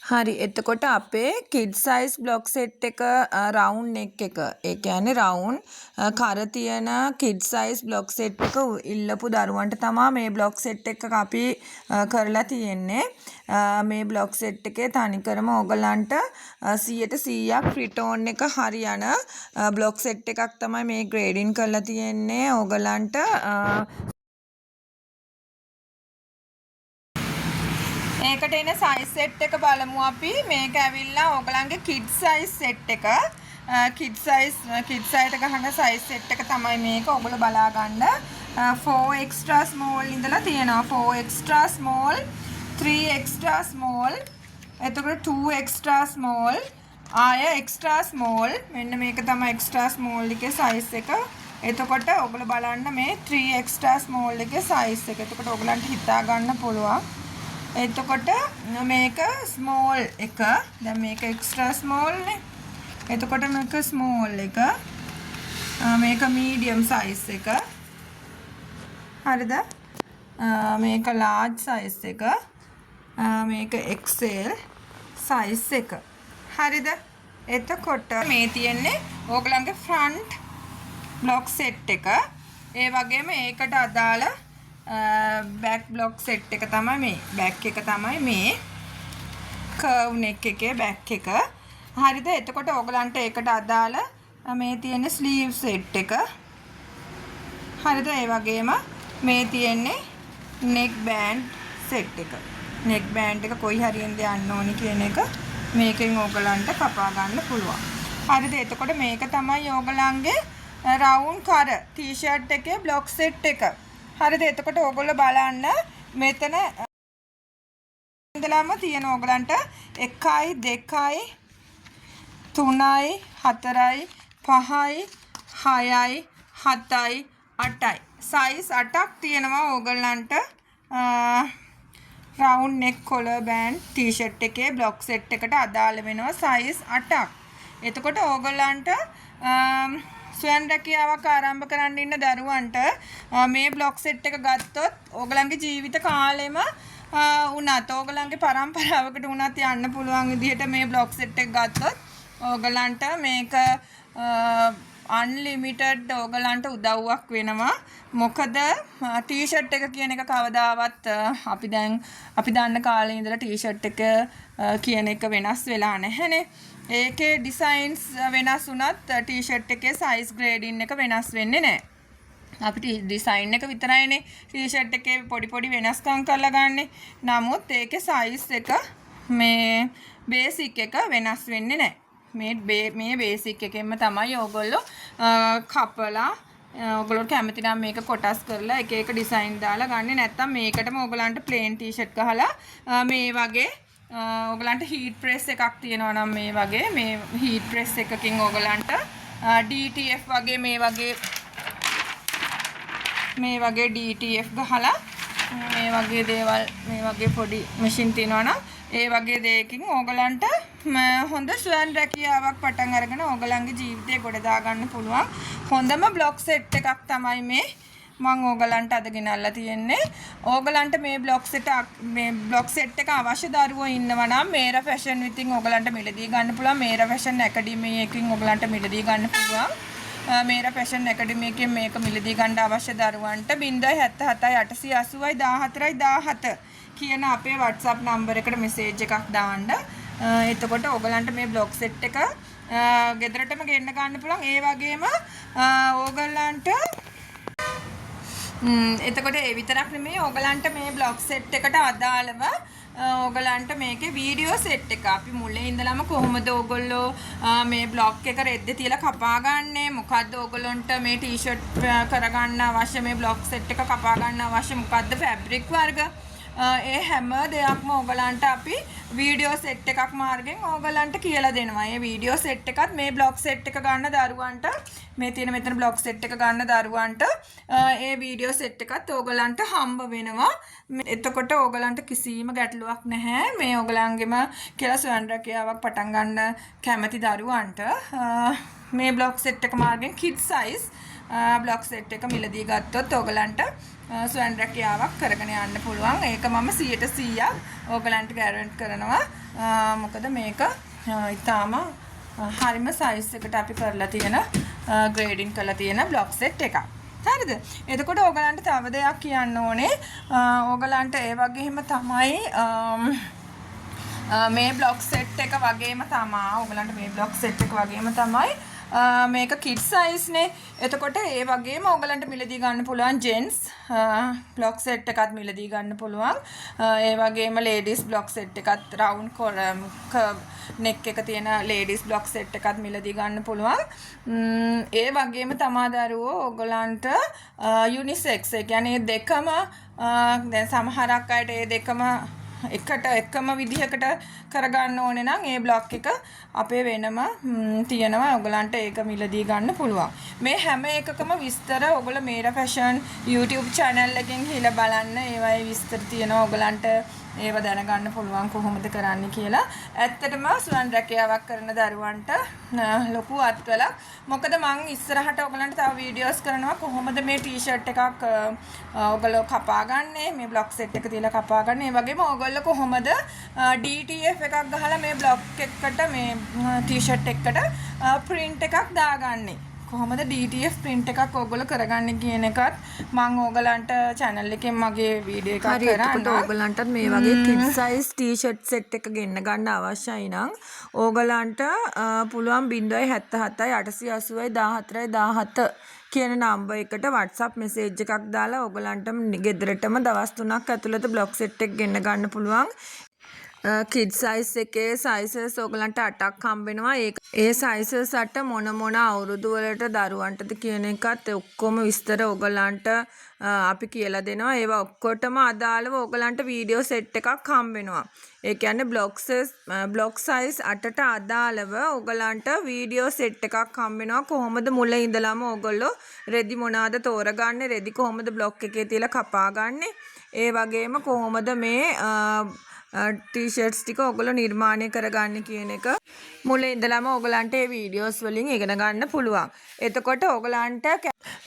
හරි, එතකොට අපේ කිඩ් සයිස් බ්ලොක් සෙට් එක, රවුන්ඩ් නෙක් එක, ඒ කියන්නේ රවුන්ඩ් කර තියෙන කිඩ් සයිස් බ්ලොක් සෙට් එක ඉල්ලපු දරුවන්ට තමා මේ බ්ලොක් සෙට් එක අපි කරලා තියෙන්නේ. මේ බ්ලොක් සෙට් එකේ තනිකරම ඕගලන්ට 100%ක් ෆ්‍රිටෝන් එක හරියන බ්ලොක් සෙට් එකක් තමයි මේ ග්‍රේඩින් කරලා තියෙන්නේ ඕගලන්ට. ඒකට එන සයිස් සෙට් එක බලමු අපි. මේක ඇවිල්ලා ඕගලන්ගේ කිඩ් සයිස් සෙට් එක. කිඩ් සයිස්, කිඩ්ස් අයට ගහන සයිස් සෙට් එක තමයි මේක. ඔයගොල්ලෝ බලා ගන්න. 4 extra small ඉඳලා තියෙනවා. 4 extra small, 3 extra small, එතකොට 2 extra small, ආය extra small. මෙන්න මේක තමයි extra small එකේ සයිස් එක. එතකොට ඔයගොල්ලෝ බලන්න මේ 3 extra small එකේ සයිස් එක. එතකොට ඔයගලන්ට හිතා ගන්න පුළුවන්. එතකොට මේක ස්මෝල් එක. දැන් මේක එක්ස්ට්‍රා ස්මෝල් නේ. එතකොට මේක ස්මෝල් එක. මේක මීඩියම් සයිස් එක. හරිද? මේක ලාර්ජ් සයිස් එක. මේක XL size එක. හරිද? එතකොට මේ තියෙන්නේ ඕගලන්ගේ ෆ්‍රන්ට් බ්ලොක් සෙට් එක. ඒ වගේම ඒකට අදාළ බැක් බ්ලොක් සෙට් එක තමයි මේ. බැක් එක තමයි මේ කර්ව් නෙක් එකේ බැක් එක. හරිද? එතකොට ඕගලන්ට ඒකට අදාළ මේ තියෙන ස්ලීව් සෙට් එක. හරිද? ඒ වගේම මේ තියෙන්නේ නෙක් බෑන්ඩ් සෙට් එක. නෙක් බෑන්ඩ් එක කොයි හරියෙන්ද යන්න ඕනි කියන එක මේකෙන් ඕගලන්ට කපා ගන්න පුළුවන්. හරිද? එතකොට මේක තමයි ඕගලන්ගේ රවුන්ඩ් කර ටී-ෂර්ට් එකේ බ්ලොක් සෙට් එක. හරිද? එතකොට ඕගොල්ලෝ බලන්න මෙතන ඉඳලාම තියෙන ඕගලන්ට 1යි 2යි 3යි 4යි 5යි 6යි 7යි 8යි සයිස් 8ක් තියෙනවා ඕගොල්ලන්ට රවුන්ඩ් නෙක් කොලර් බෑන්ඩ් ටී-ෂර්ට් එකේ බ්ලොක් සෙට් එකට අදාළ වෙනවා සයිස් 8ක්. එතකොට ඕගොල්ලන්ට ස්වයං රැකියාවක් ආරම්භ කරන්න ඉන්න දරුවන්ට මේ බ්ලොක් සෙට් එක ගත්තොත් ඕගොල්ලන්ගේ ජීවිත කාලෙම වුණත්, ඕගොල්ලන්ගේ පරම්පරාවකට වුණත් යන්න පුළුවන් විදිහට මේ බ්ලොක් සෙට් එක ගත්තොත් ඕගොල්ලන්ට මේක අන්ලිමිටඩ් ඕගලන්ට උදව්වක් වෙනවා. මොකද ටී-ෂර්ට් එක කියන එක කවදාවත් අපි දැන් අපි දන්න කාලේ ඉඳලා ටී-ෂර්ට් එක කියන එක වෙනස් වෙලා නැහැනේ. ඒකේ ඩිසයින්ස් වෙනස් වුණත් ටී-ෂර්ට් එකේ සයිස් ග්‍රේඩින් එක වෙනස් වෙන්නේ නැහැ. අපි ඩිසයින් එක විතරයිනේ ටී-ෂර්ට් එකේ පොඩි පොඩි වෙනස්කම් කරලා ගන්නෙ. නමුත් ඒකේ සයිස් එක, මේ බේසික් එක වෙනස් වෙන්නේ නැහැ. මේ මේ බේසික් එකෙන්ම තමයි ඕගොල්ලෝ කපලා, ඔයගොල්ලෝ කැමති නම් මේක කොටස් කරලා එක එක ඩිසයින් දාලා ගන්නෙ. නැත්තම් මේකටම ඕගොල්ලන්ට ප්ලේන් ටී-ෂර්ට් ගහලා මේ වගේ ඕගලන්ට හීට් ප්‍රෙස් එකක් තියෙනවා නම්, මේ වගේ මේ හීට් ප්‍රෙස් එකකින් ඕගලන්ට DTF වගේ මේ වගේ DTF ගහලා මේ වගේ දේවල්, මේ වගේ පොඩි මැෂින් තියෙනවා නම් ඒ වගේ දෙයකින් ඕගලන්ට හොඳ ස්වයං රැකියාවක් පටන් අරගෙන ඕගලන්ගේ ජීවිතය ගොඩ දාගන්න පුළුවන්. හොඳම බ්ලොක් සෙට් එකක් තමයි මේ මං ඕගලන්ට අද ගෙනල්ලා තියෙන්නේ. ඕගලන්ට මේ බ්ලොක් සෙට් එක අවශ්‍ය දරුවෝ ඉන්නවා නම් මේරා ෆැෂන් විතින් ඕගලන්ට මිලදී ගන්න පුළුවන්. මේරා ෆැෂන් ඇකඩමි එකකින් ඕගලන්ට මිලදී ගන්න පුළුවන්. මේරා ෆැෂන් ඇකඩමි එකෙන් මේක මිලදී ගන්න අවශ්‍ය දරුවන්ට 077 880 14 17 කියන අපේ WhatsApp number එකට මෙසේජ් එකක් දාන්න. එතකොට ඕගලන්ට මේ බ්ලොක් සෙට් එක ගෙදරටම ගෙන්න ගන්න පුළුවන්. ඒ වගේම ඕගලන්ට එතකොට ඒ විතරක් නෙමෙයි, ඕගලන්ට මේ බ්ලොක් සෙට් එකට අදාළව ඕගලන්ට මේකේ වීඩියෝ සෙට් එක, අපි මුලින් ඉඳලම කොහොමද ඕගොල්ලෝ මේ බ්ලොක් එක රෙද්දේ තියලා කපා ගන්නෙ, මොකද්ද ඕගොල්ලන්ට මේ ටී-ෂර්ට් කරගන්න අවශ්‍ය, මේ බ්ලොක් සෙට් එක කපා ගන්න අවශ්‍ය මොකද්ද ෆැබ්‍රික් වර්ග, ඒ හැම දෙයක්ම ඕගලන්ට අපි වීඩියෝ සෙට් එකක් මාර්ගෙන් ඕගලන්ට කියලා දෙනවා. ඒ වීඩියෝ සෙට් එකත් මේ බ්ලොක් සෙට් එක ගන්න දරුවන්ට, මේ තියෙන මෙතන බ්ලොක් සෙට් එක ගන්න දරුවන්ට ඒ වීඩියෝ සෙට් එකත් ඕගලන්ට හම්බ වෙනවා. එතකොට ඕගලන්ට කිසිම ගැටලුවක් නැහැ. මේ ඕගලන්ගෙම කියලා ස්වයං රැකියාවක් පටන් ගන්න කැමති දරුවන්ට මේ බ්ලොක් සෙට් එක මාර්ගෙන් කිඩ් සයිස් බ්ලොක් සෙට් එක මිලදී ගත්තොත් ඕගලන්ට ස්වයං රැකියාවක් කරගෙන යන්න පුළුවන්. ඒක මම 100%ක් ඕගලන්ට ගැරන්ටි කරනවා. මොකද මේක ඉතාම හරිම සයිස් එකට අපි කරලා තියෙන, ග්‍රේඩින් කරලා තියෙන බ්ලොක් සෙට් එකක්. හරිද? එතකොට ඕගලන්ට තව දෙයක් කියන්න ඕනේ. ඕගලන්ට ඒ වගේම තමයි මේ බ්ලොක් සෙට් එක වගේම තමා, ඕගලන්ට මේ බ්ලොක් සෙට් එක වගේම තමයි මේක කිඩ් සයිස් නේ. එතකොට ඒ වගේම ඕගලන්ට මිලදී ගන්න පුළුවන් ජෙන්ට්ස් බ්ලොක් සෙට් එකත් මිලදී ගන්න පුළුවන්. ඒ වගේම ලේඩීස් බ්ලොක් සෙට් එකත්, රවුන්ඩ් කර්ව් නෙක් එක තියෙන ලේඩීස් බ්ලොක් සෙට් එකත් මිලදී ගන්න පුළුවන්. ඒ වගේම තමා දරුවෝ, ඕගලන්ට යුනිසෙක්ස්, ඒ කියන්නේ දෙකම, දැන් සමහරක් අයට ඒ දෙකම එකට එකම විදිහකට කරගන්න ඕනේ නම් ඒ බ්ලොක් එක අපේ වෙනම තියෙනවා. ඔයගලන්ට ඒක මිලදී ගන්න පුළුවන්. මේ හැම එකකම විස්තර ඔයගොල්ලෝ මේරා ෆැෂන් YouTube channel එකෙන් ගිහිලා බලන්න. ඒවායේ විස්තර තියෙනවා. ඔයගලන්ට ඒව දැනගන්න පුළුවන් කොහොමද කරන්න කියලා. ඇත්තටම ස්වයං රැකියාවක් කරන දරුවන්ට ලොකු අත්වලක්. මොකද මං ඉස්සරහට ඔයගලන්ට තව වීඩියෝස් කරනවා කොහොමද මේ ටී-ෂර්ට් එකක් ඔයගොල්ලෝ කපා ගන්නෙ, මේ බ්ලොක් සෙට් එක තියලා කපා ගන්න. ඒ වගේම ඔයගොල්ලෝ කොහොමද DTF එකක් ගහලා මේ බ්ලොක් එකකට, මේ ටී-ෂර්ට් එකකට ප්‍රින්ට් එකක් දාගන්නේ, කොහොමද DTF print එකක් ඔයගොල්ලෝ කරගන්නේ කියන එකත් මං ඕගලන්ට channel එකෙන් මගේ වීඩියෝ එකක් හරි, එතකොට කරන්න. ඕගලන්ටත් මේ වගේ කිඩ් සයිස් ටී-ෂර්ට් සෙට් එක ගෙන්න ගන්න අවශ්‍යයි නම් ඕගලන්ට පුළුවන් 077 880 14 17 කියන නම්බර් එකට WhatsApp message එකක් දාලා ඕගලන්ට ගෙදරටම දවස් 3ක් ඇතුළත බ්ලොක් සෙට් එක ගෙන්න ගන්න පුළුවන්. කිඩ් සයිස් එකේ සයිසස් ඕගලන්ට අටක් හම්බ වෙනවා. ඒ සයිසස් අට මොන මොන අවුරුදු වලට දරුවන්ටද කියන එකත් ඔක්කොම විස්තර ඕගලන්ට අපි කියලා දෙනවා. ඒවා ඔක්කොටම අදාළව ඕගලන්ට වීඩියෝ සෙට් එකක් හම්බ වෙනවා. ඒ කියන්නේ බ්ලොක් සයිස් අටට අදාළව ඕගලන්ට වීඩියෝ සෙට් එකක් හම්බ වෙනවා. කොහොමද මුල ඉඳලම ඕගොල්ලෝ රෙදි මොනවාද තෝරගන්නේ, රෙදි කොහොමද බ්ලොක් එකේ තියලා කපාගන්නේ, ඒ වගේම කොහොමද මේ ටී-ෂර්ට්ස් ටික ඔයගොල්ලෝ නිර්මාණය කරගන්නේ කියන එක මුල ඉඳලම ඔයගලන්ට ඒ වීඩියෝස් වලින් ඉගෙන ගන්න පුළුවන්. එතකොට ඔයගලන්ට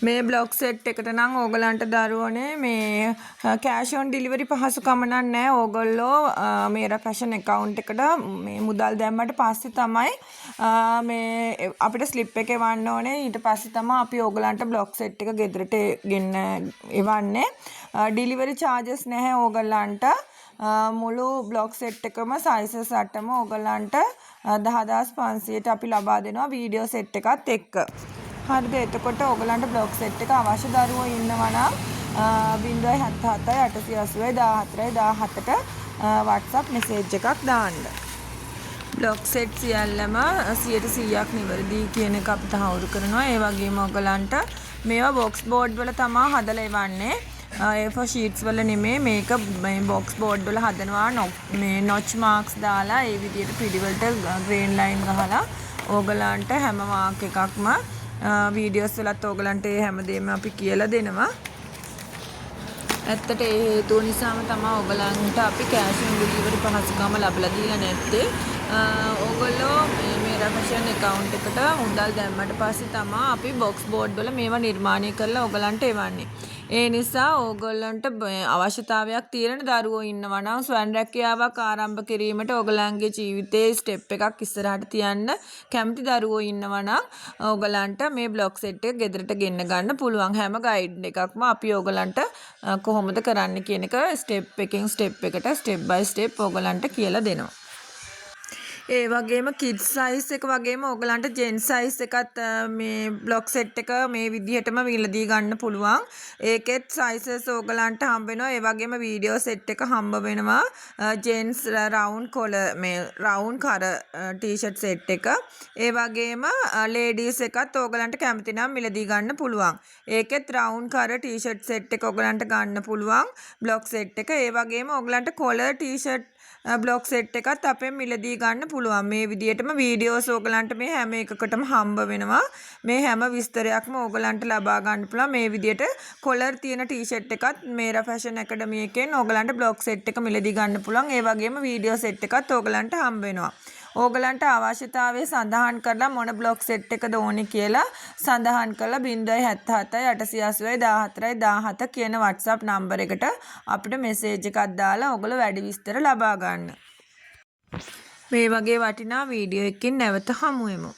මේ බ්ලොක් සෙට් එකට නම් ඕගලන්ට දරුවනේ මේ කෑෂ් ඔන් ඩෙලිවරි පහසුකම නම් නෑ. ඕගොල්ලෝ මේරා ෆැෂන් ඇකවුන්ට් එකට මේ මුදල් දැම්මට පස්සේ තමයි මේ අපිට ස්ලිප් එක එවන්න ඕනේ. ඊට පස්සේ තමයි අපි ඕගලන්ට බ්ලොක් සෙට් එක ගෙදරට ගෙන්න එවන්නේ. ඩෙලිවරි චාර්ජස් නැහැ ඕගලන්ට. මුළු බ්ලොක් සෙට් එකම සයිසස් අටම ඕගලන්ට 10,500ට අපි ලබා දෙනවා වීඩියෝ සෙට් එකත් එක්ක. හරිද? එතකොට ඕගලන්ට බ්ලොක් සෙට් එක අවශ්‍ය දරුවෝ ඉන්නවා නම් 077 880 14 17ට WhatsApp message එකක් දාන්න. බ්ලොක් සෙට් සියල්ලම 100%ක් නිවැරදි කියන එක අපි තහවුරු කරනවා. ඒ වගේම ඔයගලන්ට මේවා බොක්ස් බෝඩ් වල තමා හදලා එවන්නේ. A4 sheets වල නෙමේ. මේක මේ බොක්ස් බෝඩ් වල හදනවා, මේ නොච් මාක්ස් දාලා, ඒ විදිහට පිළිවෙලට ග්‍රේන් ලයින් ගහලා ඕගලන්ට හැම මාක් එකක්ම වීඩියෝස් වලත් ඕගලන්ට ඒ හැමදේම අපි කියලා දෙනවා. ඇත්තට ඒ හේතුව නිසාම තමයි ඔයගලන්ට අපි කෑෂ් ඔන් ඩෙලිවරි පහසුකම ලබලා දීලා නැත්තේ. ඕගොල්ලෝ මේ මේරා ෆැෂන් ඇකවුන්ට් එකට මුදල් දැම්මට පස්සේ තමා අපි බොක්ස් බෝඩ් වල මේවා නිර්මාණය කරලා ඔයගලන්ට එවන්නේ. ඒ නිසා ඕගොල්ලන්ට අවශ්‍යතාවයක් තියෙන දරුවෝ ඉන්නවා නම්, ස්වයං රැකියාවක් ආරම්භ කිරීමට ඕගොල්ලන්ගේ ජීවිතයේ ස්ටෙප් එකක් ඉස්සරහට තියන්න කැමති දරුවෝ ඉන්නවා නම් ඕගලන්ට මේ බ්ලොක් සෙට් එක ගෙදරට ගෙන්න ගන්න පුළුවන්. හැම ගයිඩ් එකක්ම අපි ඕගලන්ට කොහොමද කරන්න කියන එක ස්ටෙප් එකෙන් ස්ටෙප් එකට, ස්ටෙප් බයි ස්ටෙප් ඕගලන්ට කියලා දෙනවා. ඒ වගේම කිඩ්ස් සයිස් එක වගේම ඕගලන්ට ජෙන්ට්ස් සයිස් එකත් මේ බ්ලොක් සෙට් එක මේ විදිහටම මිලදී ගන්න පුළුවන්. ඒකෙත් සයිසස් ඕගලන්ට හම්බ වෙනවා. ඒ වගේම වීඩියෝ සෙට් එක හම්බ වෙනවා. ජෙන්ට්ස් රවුන්ඩ් කොලර්, මේ රවුන්ඩ් කර ටී-ෂර්ට් සෙට් එක. ඒ වගේම ලේඩීස් එකත් ඕගලන්ට කැමති නම් මිලදී ගන්න පුළුවන්. ඒකෙත් රවුන්ඩ් කර ටී-ෂර්ට් සෙට් එක ඕගලන්ට ගන්න පුළුවන් බ්ලොක් සෙට් එක. ඒ වගේම ඕගලන්ට කොලර් ටී-ෂර්ට් බ්ලොක් සෙට් එකත් අපෙන් මිලදී ගන්න පුළුවන්. මේ විදිහටම වීඩියෝස් ඕගලන්ට මේ හැම එකකටම හම්බ වෙනවා. මේ හැම විස්තරයක්ම ඕගලන්ට ලබා ගන්න පුළුවන්. මේ විදිහට කොලර් තියෙන ටී-ෂර්ට් එකත් මේරා ෆැෂන් ඇකඩමි එකෙන් ඕගලන්ට බ්ලොක් සෙට් එක මිලදී ගන්න පුළුවන්. ඒ වගේම වීඩියෝ සෙට් එකත් ඕගලන්ට හම්බ වෙනවා. ඕගලන්ට අවශ්‍යතාවය සඳහන් කරලා, මොන බ්ලොක් සෙට් එකද ඕනේ කියලා සඳහන් කරලා, 077 880 14 17 කියන WhatsApp number එකට අපිට මෙසේජ් එකක් දාලා ඔයගොල්ලෝ වැඩි විස්තර ලබා ගන්න. මේ වගේ වටිනා වීඩියෝ එකකින් නැවත හමු වෙමු.